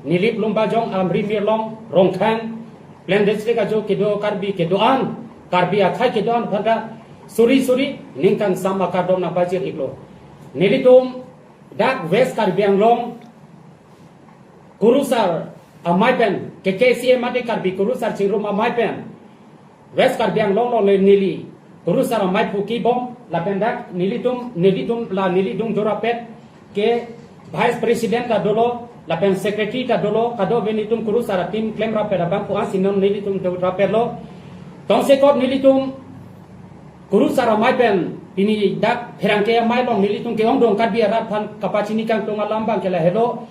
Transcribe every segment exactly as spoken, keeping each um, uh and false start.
Nilip Lumbajong Amri Mirlong Rongkhang Plain District ajo kedo Karbi kedo-an, Karbi akhei kedo-an aphanta suri suri ningkan sam akardom nangpajir-iklo. Nelitum dak West Karbi Anglong kurusar amei pen, K K C A mate Karbi kurusar chingrum amei pen West Karbi Anglong along le neli kurusar amei phu kibom lapen dak nelitum, nelitum la neli dungjo rapet ke Vice President ta dolo lapen Secretary ta dolo, kadokave nelitum kurusar a-team klem rapet abang phu ansi non nelitum do rapetlo. Tongsekot nelitum kurusar amei pen pini dak pherangke amei along nelitum ke-ongdung Karbi arat aphan kapachini kangtung alam abang ke lahelo.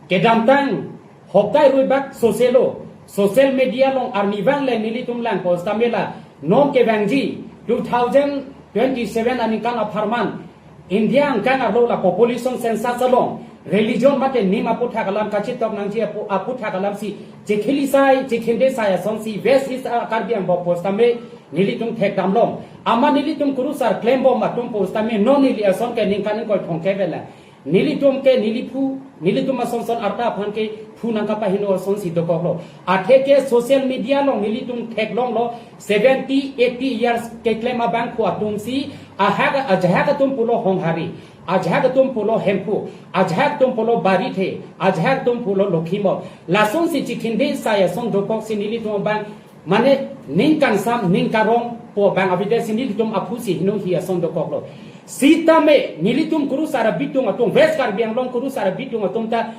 Kedamtang hoptai ruibak soselo, social media along arnivang le nelitum langpo stamela non kevangji two thousand twenty-seven aningkan apharman India angkang arlo la population census along religion mate nim aputhak alam kachitok nangji apu, aputhak alam si chikhili sai, chikhinde sai asonsi West East, ah, Karbi Anglong postame nelitum thekdamlong. Amat nelitum kurusar klembom atum postame non neli ason ke ningkan ingkoi thomkep vela. Nelitum ke neli phu, nelitum ason son arta aphan ke phu nangkapaheno asonsi dokoklo. Atheke social media along nelitum theklonglo seventy, eighty years keklem abangphu atumsi ahak, ajahak atum pulo Honghari, ajahak atum pulo Hemphu, ajahak atum pulo Barithe, ajahak atum pulo Lokhimon. Lasonsi chikhinde sai ason dokoksi nelitum abang mane ningkan sam ningkan rong pu abang avidesi nelitum aphusi henohi ason dokoklo. Sitame nelitum kurusar abitung atum, West Karbi Anglong kurusar abitung atum ta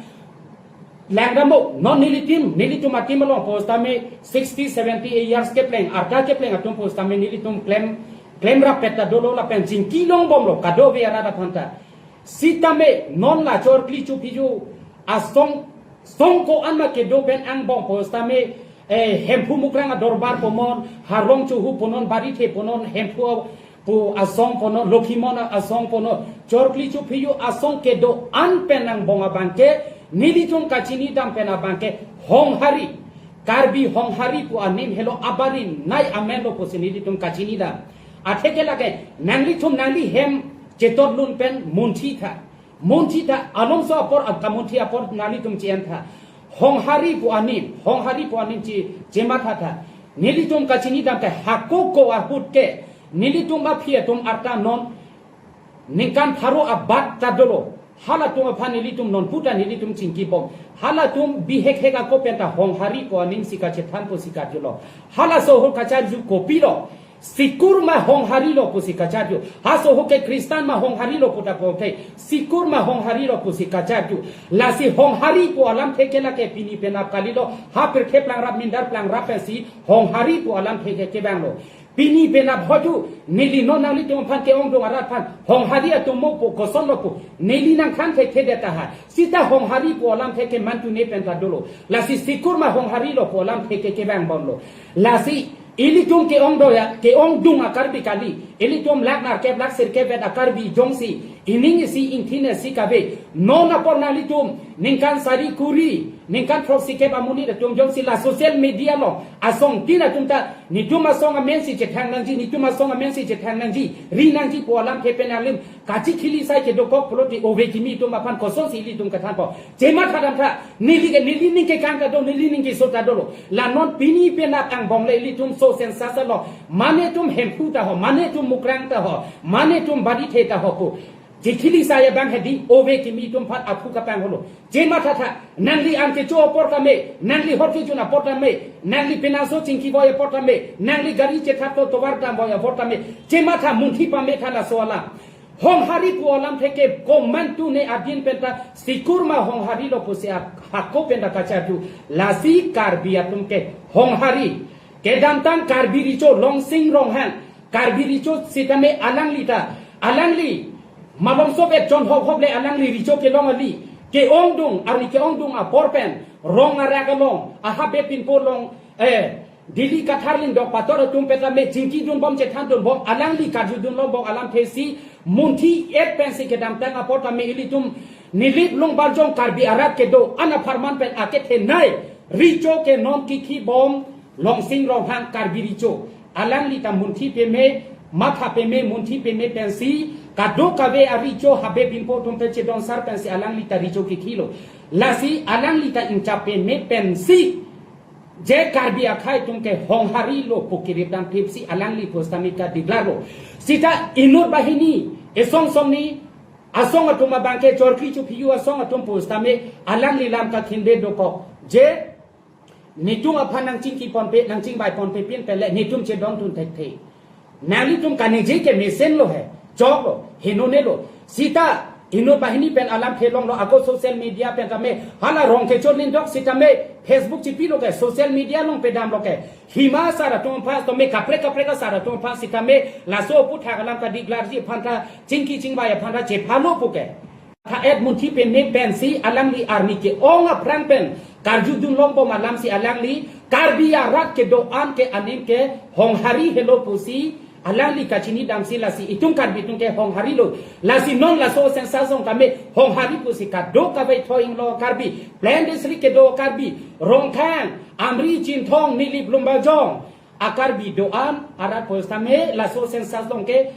langdamlo, non nelitum, nelitum a-team along postame sixty, seventy years kepleng, arta kepleng atum postame nelitum klem, klem rapet ta dolo lapen chingki longbomlo kadokave arat aphanta. Sitame non la Chorkli Chuphiyu asong, song ko-an ma kedo pen angbong postame, eh, Hemphu Mukrang adorbar punon, Harlong Chohu punon, Barithe punon, Hemphu pu asong punon, Lokhimon asong punon, Chorkli Chuphiyu asong kedo-an pen angbong abangke, nelitum kachinidam pen abangke, Honghari, Karbi Honghari pu anim helo abarim nai amenlo pusi nelitum kachinidam. Atheke lake, nanglitum nanglihem chetot lun pen munthi tha. Munthi tha, alomso apor, kamunthi apor nanglitum chi-en tha. Honghari pu anim, Honghari pu anim chi, chimatha tha. Nelitum kachinidam ke hako ko ahut ke, nelitum aphi atum arta non ningkan pharo abat ta dolo. Halatum aphan nelitum non puta nelitum chingkibom. Halatum bihekhek ako penta Honghari pu anim si kachethan pusi karjulo. Halaso ahut kacharju kopilo. Sikur ma Honghari lo pusi kacharju. Haso ahut ke Kristan ma Honghari lo puta pote. Sikur ma Honghari lo pusi kacharju. Lasi Honghari pu alamthe ke lake pini penap kalilo. Ha pirthe plangrap mindar plangrap pensi Honghari pu alamthe ke kevanglo. Pini penap hoju neli non nanglitum aphan ke-ongdung arat aphan Honghari atum mo pu kosonlo pu. Neli nangthan thekthedet tahai. Sita Honghari pu alamthe ke mantune penta dolo. Lasi sikur ma Honghari lo pu alamthe ke kevangbomlo. Lasi ilitum ke-ongdung ya, ke-ongdung a-Karbi kali. Ilitum lak nerkep lak sirkep vet a-Karbi jongsi ining isi ingthin isi kave. Non apor nanglitum ningkan sari kuri, ningkan throksikep amonit atum jongsi la social media along asongtin atum ta, netum asong amensi chethang nangji, netum asong amensi chethang nangji, ri nangji pu alamthe pen alim kachikhili sai kedokok pulote ove kimi atum aphan kosonsi ilitum kathanpo. Chimatha dam tha, neli ke, neli ning kekang ta do, neli ning keso ta dolo. La non pini penap angbong le ilitum so census along, mane tum Hemphu ta ho, mane tum Mukrang ta ho, mane tum Barithe ta ho pu chikhili sai abang hedi ove kimi atum aphan aphu kapang holo. Chimatha tha, nangli an kecho apor tame, nangli hor kejun apor tame, nangli penangso chingkivoi apor tame, nangli gari chethap to tovar damvoi apor tame, chimatha munthi pame tha laso alam. Honghari pu alamthe ke komantune adin penta sikur ma Honghari lo pusi ak-, hako penta kacharju. Lasi Karbi atum ke Honghari. Kedamtang Karbi Recho Longsing Ronghang, Karbi Recho sitame alangli ta, alangli malomso vet chonhok hok le alangli Recho kelong ali, ke-ongdung, arni ke-ongdung apor pen, rong arak along, ahabe pinpo along, eh, Delhi Kathar ling dok pator atum petame chingkidunbom chethandunbom, alangli karjudunlongbom alamthe si munthi et pensi kedamtang apor tame ilitum Nilip Lumbajong Karbi arat kedo-an apharman pen akethenei Recho ke non kikhibom Longsing Ronghang Karbi Recho. Alangli ta munthi peme matha peme, munthi peme pensi, kadokave arecho habe binpo atum pen chedonsar pensi alangli ta recho kikilo. Lasi alangli ta ingcha peme pensi, je Karbi akhei atum ke honghari lo pu kirip dam thipsi alangli pusitame kadeklar lo. Sita inut banghini, esong songni, asong atum abangke chorkli chophiyu asong atum pusitame alangli lam kakhinde dokok. Je, netum aphan nangchingki ponpe, nangchingbai ponpe pin pele, netum chedondun thekthe. Nanglitum kaningje ke mesen lo he, chok lo, hinone lo. Sita inut banghini pen alam thelong lo, ako social media pen tame, hala rong kechor lindok sitame, Facebook chipilo ke, social media along pedam lo ke. Hima asar atum aphan, tome kaprek kaprek asar atum aphan sitame, laso aputhak alam kadeklarji aphan ta, chingki chingbai aphan ta, chepha lo pu ke. Tha-et munthi peme pensi alangli arni ke-ong aphrang pen karjudun longbom alamsi alangli Karbi arat kedo-an ke aning ke honghari helo pusi alangli kachini damsi lasi itum Karbi atum ke honghari lo. Lasi non laso census along tame honghari pusi kadokave Thoi Inglong Karbi, Plain District kedo Karbi, Rongkhang, Amri, Chinthong, Nilip, Lumbajong a-Karbi do-an arat pusitame laso census along ke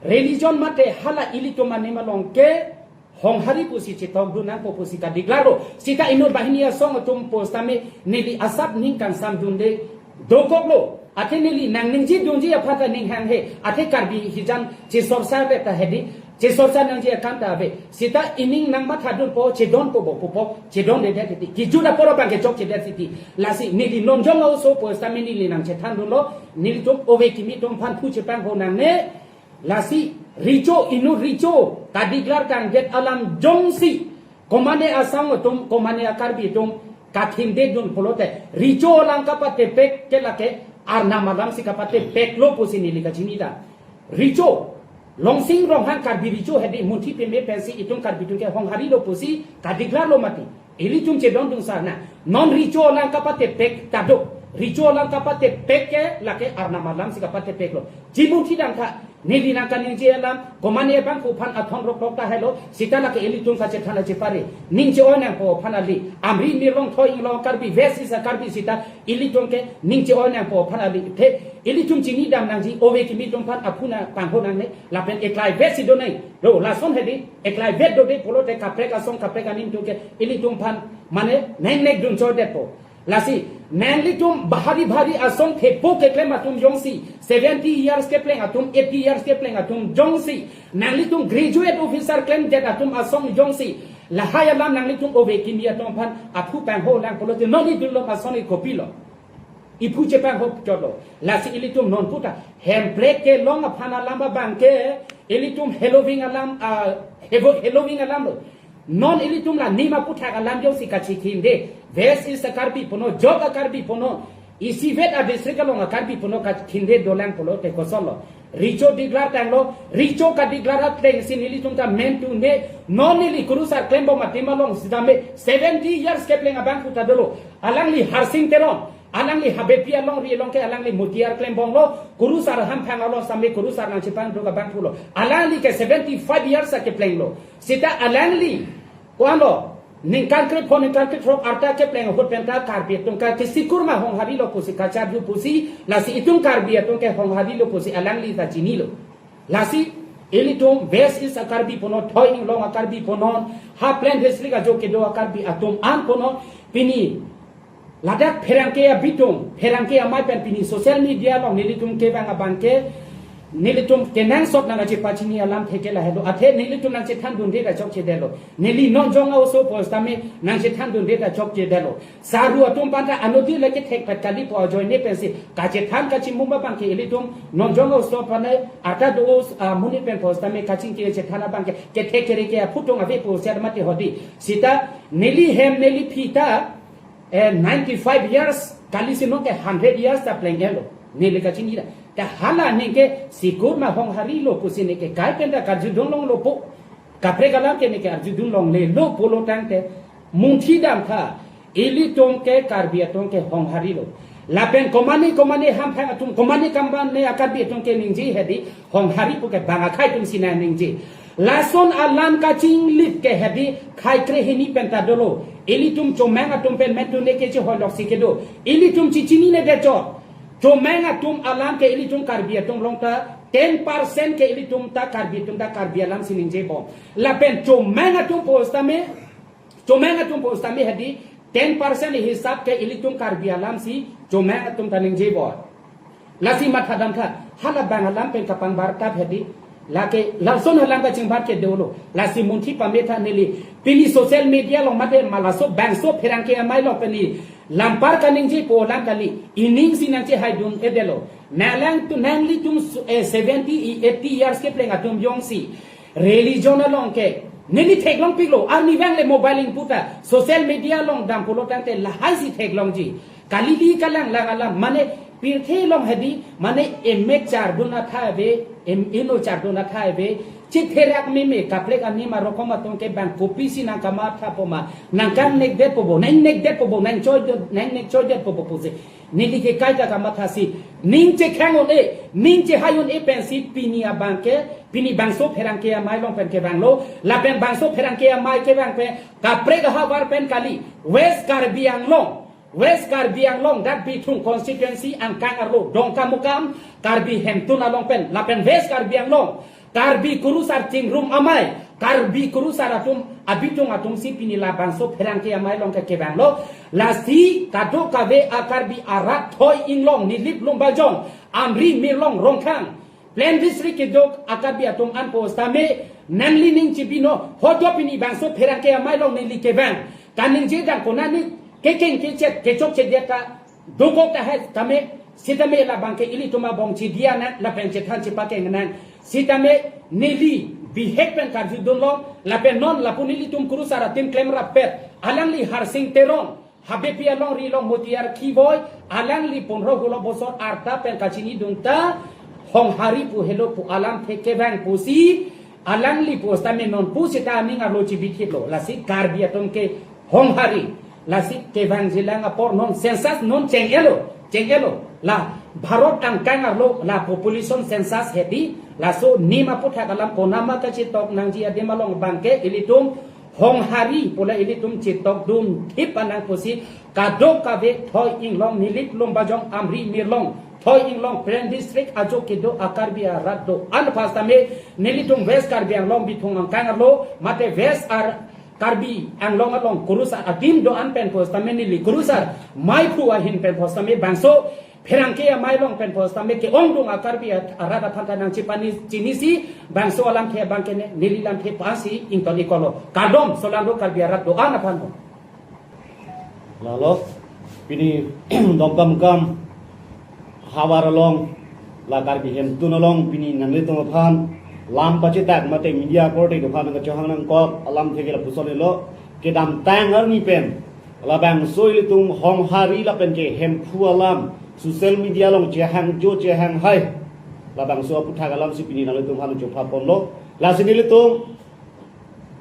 religion mate hala ilitum anim along ke honghari pusi chetongdun nangpo pusi kadeklar lo. Sita inut banghini asong atum pusitame neli asap ning kangsamdunde dokok lo. Athe neli nangningje dunji aphan ta ning hanghe. Athe Karbi hijan chesorsa le ta hedi, chesorsa nangji akam ta ave. Sita ining nangmathadunpo, chedonpo bo pupo, chedondedet titi. Kijut apor abangke chokchedet titi. Lasi neli non jong a-oso pusitame neli nangchethandun lo. Nelitum ove kimi atum aphan phu chepangho nangne. Lasi recho, inut recho kadeklar tangdet alam jongsi, komane asong atum, komane a-Karbi atum kakhindedun pulote, recho alam kapatepek ke lake Arnam alamsi kapatepek lo pusi neli kachini ta. Recho, Longsing Ronghang Karbi recho hedi munthi peme pensi itum Karbi atum ke honghari lo pusi kadeklar lo mati. Ilitum chedondun sar na. Non recho alam kapatepek ta do. Recho alam kapatepek ke lake Arnam alamsi kapatepek lo. Chimunthi dam tha. Neli nangkaningje alam, komane abangphu aphan athon roklok ta helo, sita lake ilitum kachethan achepare. Ning che-oi nangpo aphan kali. Amri, Mirlong, Thoi Inglong Karbi, West East a-Karbi sita ilitum ke ning che-oi nangpo aphan kali. The, ilitum chini dam nangji, ove kimi atum aphan aphu nangpangho nangne, lapen eklai vet si do nai. Lo, lason hedi, eklai vet dode pulote kaprek asong kaprek anim atum ke ilitum aphan mane nengnek dun chodetpo. Lasi, nanglitum bhari bhari asong thepo keklem atum jongsi, seventy years kepleng atum, eighty years kepleng atum jongsi, nanglitum graduate officer klemdet atum asong jongsi, lahai alam nanglitum ove kimi atum aphan aphu pangho lang pulote non idulom asong i kopilo. Iphu chepangho chotlo. Lasi ilitum non puta Hemprek kelong aphan alam abangke, ilitum heloving alam, ah, hevo-, heloving alam lo. Non ilitum la nima aputhak alam jongsi kachikhinde. West East a-Karbi punon, jok a-Karbi punon, isivet a-district along a-Karbi punon kakhinde dolang pulote kosonlo. Recho declare tanglo, recho kadeclare atengsi nelitum ta mentune, non neli kurusar klembom atim along sitame seventy years kepleng abangphu ta dolo. Alangli Harsing Teron, alangli habepi alongri along ke alangli mutiar klembomlo, kurusar hamphang along sitame kurusar nangchepangduk abangphulo. Alangli ke seventy-five years akeplenglo. Sita alangli, ko-anlo, ningkan krepho, ningkan krethrok arta kepleng ahut penta Karbi atum ke kesikur ma honghari lo pusi kacharju pusi, lasi itum Karbi atum ke honghari lo pusi alangli ta chinilo. Lasi, ilitum West East a-Karbi punon, Thoi Inglong a-Karbi punon, ha Plain District ajo kedo a-Karbi atum an punon, pini ladak pherangke abitung, pherangke amei pen pini social media along nelitum kevang abangke, nelitum kenangsot nangkachepachini alam theke lahelo. Athe nelitum nangchethandunde ta chokchedetlo. Neli non jong a-oso pusitame nangchethandunde ta chokchedetlo. Saru atum aphan ta anodila kethekpet kalipo ajoine pensi kachethan kachimum abangke ilitum non jong a-oso aphan arta do-os amonit pen pusitame kachingki chethan abangke kethek kereke aphutung ave pusi mati hedi. Sita neli hem neli phi ta, eh, ninety-five years, kalisi non ke hundred years ta pleng-etlo. Neli kachini ta. Ta hala ningke sikur ma honghari lo pusi ningke kai penta karjudun longlo po. Kaprek alam ke ningke arjudun longlelo pulo tangte munthi dam tha. Ilitum ke Karbi atum ke honghari lo. Lapen komane komane hamphang atum, komane komane a-Karbi atum ke ningje hedi, honghari pu ke bang akhei atum si nangningje. Lason alam kachinglip ke hedi khai kre hini penta dolo. Ilitum chomang atum pen mentune kechehoiloksi kedo. Ilitum chichinine dechot. Chomang atum alam ke ilitum Karbi atum along ta ten percent ke ilitum ta Karbi atum ta Karbi alam si ningjebom. Lapen chomang atum pusitame, chomang atum pusitame hadi ten percent hisap ke ilitum Karbi alam si chomang atum ta ningjebom. Lasi mathadamtha, hala bang alam pen kapangbartap hadi, lake lason alam kachingbar ke dolo. Lasi munthi pametha neli, pini social media along mate ma laso bangso pherangke amei along pini lampar kaningjepo alam kali, ining si nangchehaidun-edetlo. Nanglang tu nanglitum su-, eh, seventy, eighty years kepleng atum jongsi religion along ke neli theklongpiklo, arnivang le mobile ingputa, social media along dampulo tangte lahai si theklongji. Kalili kalanglang alam, mane pirthe along hadi, mane emek chardun atha ave, em ino chardun atha ave, chitherak meme kaprek anim arokom atum ke bang kopisi nangkamathapo ma, nangkangnekdetpo bo, nangnekdetpo bo, nangchoidetpo bo pusi neli ke kaita kamathasi, ning chekhang un-e, ning chehai un-e pensi pini abang ke, pini bangso pherangke amei along pen kevanglo, lapen bangso pherangke amei kevang pen kaprek ahavar pen kali, West Karbi Anglong, West Karbi Anglong, dak Bithung constituency angkang arlo Dongkamukam, Karbi Hemtun along pen, lapen West Karbi Anglong, Karbi Kurusar Chingrum Amei, Karbi Kurusar atum, abitung atum si pini labangso pherangke amei along ke kevanglo, lasi kadokave a-Karbi arat Thoi Inglong, Nilip Lumbajong, Amri Mirlong Rongkhang, Plain District kedo a-Karbi atum an pusitame, nanglining chibino, hojo pini bangso pherangke amei along neli kevang, kaningje dang konani, kekeng kechet, kechokche dia ka, dokok tahai tame, sitame labang ke ilitum abong chidia nang, lapen chethan chepakeng nang. Sitame neli bihek pen karjudunlo, lapen non lapu nelitum Kurusar atim klemrappet, alangli Harsing Teron, Habepi alongri along Motiar Khivoi, alangli pondro hulo bosor arta pen kachinidun ta, Honghari pu helo pu alamthe kevang pusi, alangli pusitame non pusita aning arlo chibithitlo, lasi Karbi atum ke Honghari, lasi kevangjilang apor non census non cheng-elo, cheng-elo. La Bharat angkang arlo la population census hedi, laso nim aputhak alam konama kachetok nangji adim along abang ke ilitum Honghari pule ilitum chetokdun thip anang pusi kadokave Thoi Inglong, Nilip Lumbajong, Amri Mirlong, Thoi Inglong, Plain District ajo kedo a-Karbi arat do-an pusitame nelitum West Karbi Anglong Bithung angkang arlo mate West ar Karbi Anglong along Kurusar adim do-an pen pusitame neli Kurusar maiphu ahin pen pusitame bangso pherangke amei along pen pusitame ke-ongdung a-Karbi arat aphan ta nangchepani chinisi bangso alamthe abang ke ne, neli lamthe pasi ington ikolo. Kardom solangdo Karbi arat do-an aphan ho. Lalo, pini Dongkamukam havar along, la Karbi Hemtun along, pini nanglitum aphan lam pachetak mate media korte aphan nangkachohang nangkok alamthe ke lapuson elo, kedamtang arni pen labangso ilitum Honghari lapen ke Hemphu alam social media along chehangjo chehanghai, labangso aputhak alam si pini nanglitum aphan chophaponlo. Lasi nelitum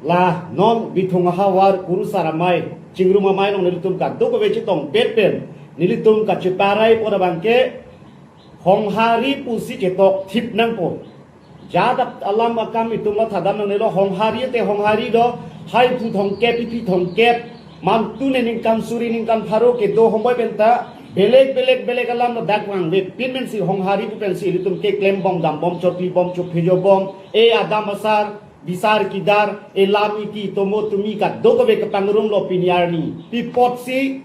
la non Bithung ahavar Kurusar amei, Chingrum amei along nelitum kadokave chetongpet pen nelitum kacheparai pon abang ke Honghari pusi chetok thip nangpo. Jadap alam akam itum mathadam nangnelo, Honghari te Honghari do, haiphu thomkep, iphi thomkep, mantu ne ningkan suri ningkan pharo kedo homboi pen ta belek belek belek alam ladak vangvepin pensi Honghari pu pensi ilitum keklembom dambom chotpibom chopphejobom, e adam asar, bisar kidar, e lam iki tomo tumi kadokave kapangrumlo pini arni. Pi apotsi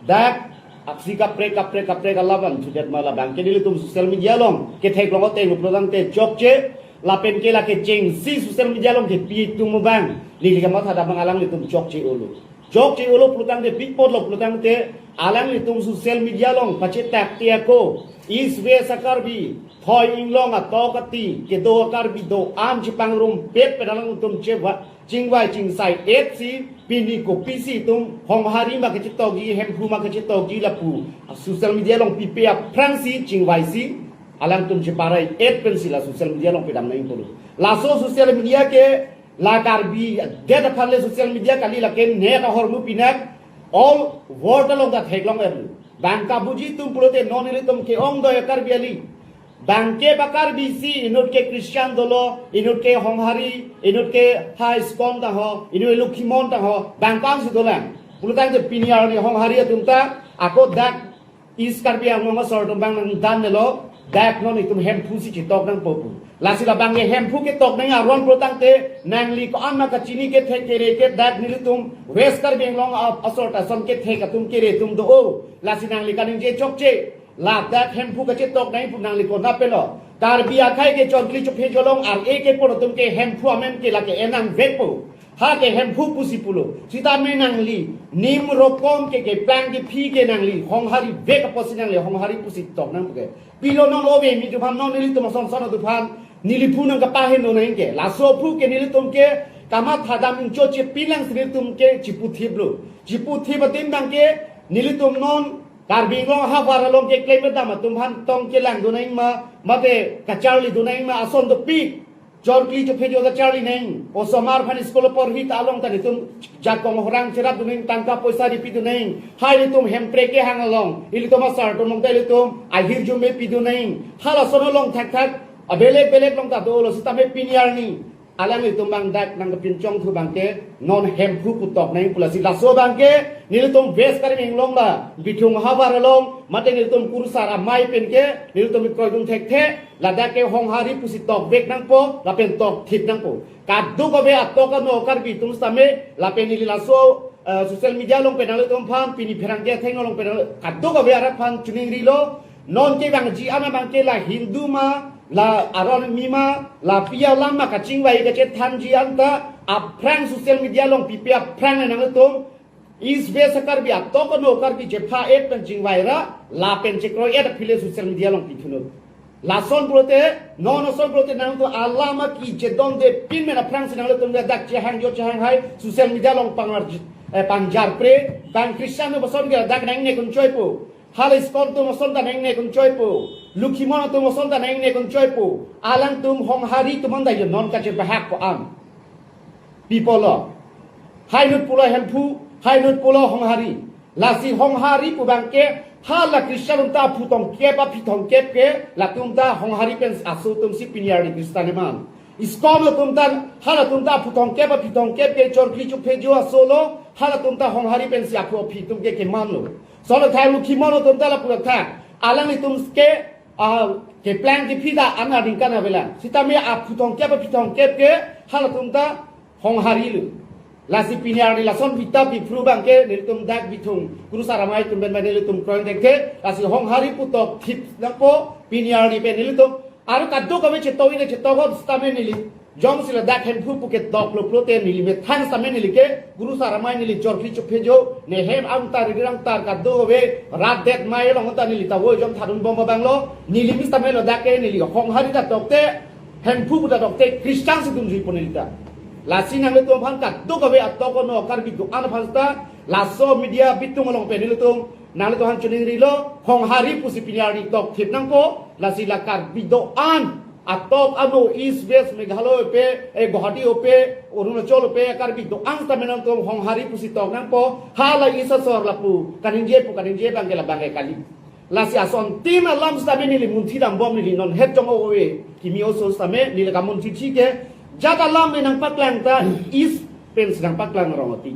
dak aksi kaprek kaprek kaprek alam an chudet ma labang ke nelitum social media along ketheklong ateng pulotangte chokche, lapen ke lake chengsi social media along kepi atum abang neli kamathadam abang alanglitum chokche-olo. Chokche-olo pulotangte, pi apotlo pulotangte alanglitum social media along pachetakte ako East West a-Karbi, Thoi Inglong atok ati kedo a-Karbi do-an chepangrumpet pen alanglitum cheva chingvai chingsai-et si pini kopisi itum Honghari ma kachetokji, Hemphu ma kachetokji lapu social media along pipe aphrangsi chingvaisi alangtum cheparai-et pensi la social media along pedam nangji pulo. Laso social media ke la Karbi adet aphan le social media kali, lake net ahormu pinak all world along ta theklong-etlo. Bang kabuji atum pulote non ilitum ke-ongdoi a-Karbi ali. Bang ke ba Karbi si inut ke Christian dolo, inut ke Honghari, inut ke ha ISKCON ta ho, inut Lokhimon ta ho, bang ko-an si dolang. Pulotangte pini arni Honghari atum ta ako dak East Karbi Anglong asor atum abang nangdannelo, Dak non itum Hemphu si chetok nangpo pu. Lasi labang ke Hemphu ketok nang aron pro tangte nangli ko-an ma kachini kethe kere ke dak nelitum West Karbi Anglong a-, asor ta ason kethe atum kere atum do-o. Lasi nangli kaningje chokche. Ladak Hemphu kachetok nang pu nangli konat pelo. Karbi akhei ke chorkli chophe jolong ar e ke pon atum ke Hemphu amen ke lake enang vekpo. Ha ke Hemphu pusi pulo. Sitame nangli nim rokom ke keplang kephi ke nangli honghari vek apotsi nangli honghari pusi tok nang ke. Pilo non ove mi tuphan non nelitum ason son tuphan neli phu nang kapaheno nang ke. Laso phu ke nelitum ke kamatha dam incho chepilang si nelitum ke chiputhip lo. Chiputhip adim bang ke nelitum non Karbi Anglong havar along keklem dam atum aphan tong kelang do nang ma, mate kacharli do nang ma ason dopik. Chorkli chophe jo kacharli nang. Osomar aphan school porhi ta along ta nelitum jakong horang cherap do nang, tangka poisa ripi do nang. Hai nelitum Hemprek kehang along. Ilitum asar atum along ta ilitum ahirjume pi do nang. Halason along thakthak abelek belek along ta dolo sitame pini arni alanglitum bang dak nangkepinchong thu bang ke non Hemphu putok nang pu lasi laso bang ke nelitum West Karbi Anglong ba Bithung havar along mate nelitum Kurusar amei pen ke nelitum kroidun thekthe ladak ke honghari pusi tok vek nangpo lapen tok thip nangpo. Kadokave atok ano Karbi atum sitame lapen neli laso eh, social media along pen nangli atum aphan pini pherangke atheng along pen nangli kadokave arat aphan chiningrilo. Non kevangji an abang ke la Hindu ma, la aron mi ma, la pi alam ma kachingvai kachethanji anta aphrang social media along pipe aphrang nangli atum East West Karbi atok ano Karbi chepha et pen chingvai ra lapen chekroi et aphi le social media along pithu non. Lason pulote, non ason pulote nangtum alam aki chedonde pin men aphrang si nanglitum dak chehang jo chehang hai social media along pangjar, eh, pangjar pre, bang Christian atum ason ke dak nangne kun choipo. Hala ISKCON atum ason ta nangne kun choipo. Lukhimon atum ason ta nangne kun choipo. Alangtum honghari atum anta jo non kachebahak ko-an. Pi pulo. Hai nut pulo Hemphu, hai nut pulo honghari. Lasi honghari pu bang ke hala Christian atum ta aphu tongkep aphi tongkep ke latum ta honghari pen aso atum si pini arni Christian eman. ISKCON atum ta halatum ta aphu tongkep aphi tongkep ke chorkli chophe jo aso lo, halatum ta honghari pen si aphu aphi atum ke keman lo. Solo thai Lukhimon atum ta lapu thak. Alanglitum ke ah, keplang kephi ta an aningkan avelang. Sitame aphu tongkep aphi tongkep ke halatum ta honghari lo. Lasi pini arni lason vita piphru bang ke nelitum dak Bithung Kurusar amei atum pen pen nelitum kroidun thekthe. Lasi honghari putok thip nangpo pini arni pen nelitum. Aru kadokave chetok-i ne chetok-op sitame neli jongsi ladak Hemphu pu ketok lo pulote neli methang sitame neli ke Kurusar amei neli chorkli chophe jo ne hem angtar rirang tar kadokave rat det mei along ta neli ta voi jom thadun bom abang lo. Neli mi sitame ladak ke neli honghari ta tokte Hemphu pu ta tokte Christian si dun juipo neli ta. Lasi nanglitum aphan kadokave atok ano Karbi do-an aphan ta laso media bitung along pen nelitum nanglitum aphan chiningrilo honghari pusi pini arni tok thip nangpo. Lasi la Karbi do-an atok ano East West Meghalaya pe, eh, Guwahati pe, Arunachal pe, Karbi do-an sitame nangtum honghari pusi tok nangpo, hala East asor lapu kaningje pu kaningje bang ke labang ke kali. Lasi ason tin alam sitame neli munthi dam bom neli non het jong ove, kimi oso sitame neli kamunthi thi ke, jat alam ne nangpaklang ta East pen si nangpaklang rong ati.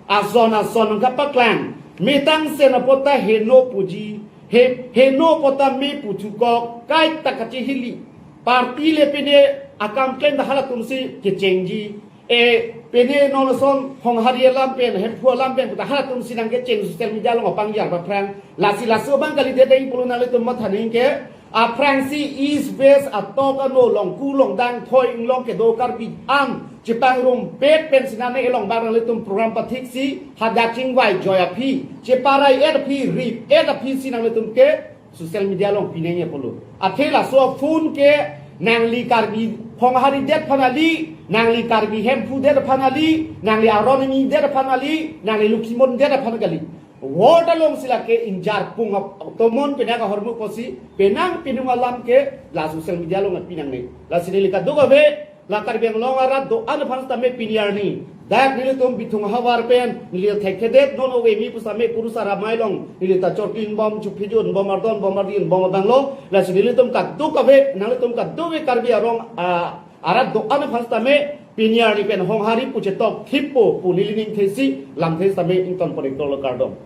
Ason ason nangkapaklang. Metang sen apot ta heno puji. He, heno apot ta me puthukok. Kaita kachihili. Party le pine akam klem ta halatum si kechengji. E, pine non ason honghari alam pen, Hemphu alam pen, puta halatum si nangkecheng social media along apangjar paphrang. Lasi laso bang kali dedeng pulo nanglitum mathaning ke. Aphrangsi East West atok ano longku longdang thoi inglong kedo Karbi an chepangrumpet pen sinane elong bang nanglitum program pathik si hadak chingvai joi aphi cheparai et aphi rip et aphi si nanglitum ke social media along pineng ya pulo. Athe laso phone ke nangli Karbi honghari det aphan kali, nangli Karbi Hemphu det aphan kali, nangli aron mi det aphan kali, nangli Lukhimon det aphan kali. Ward along si lake ingjir pung ap-, tomon penang ahormu pusi penang pinung alam ke la social media along pinangne. Lasi neli kadokave la Karbi Anglong arat do-an aphan sitame pini arni dak nelitum Bithung havar pen neli thekthedet non ove mi pu sitame Kurusar amei along neli ta chorkli bom chophe jo bom ardon bom ardin bom abang lo. Lasi nelitum kadokave nanglitum kadokave Karbi arong, ah, arat do-an aphan sitame pini arni pen honghari pu chetok thippo pu neli ningthe si lamthe sitame ington pore kardom.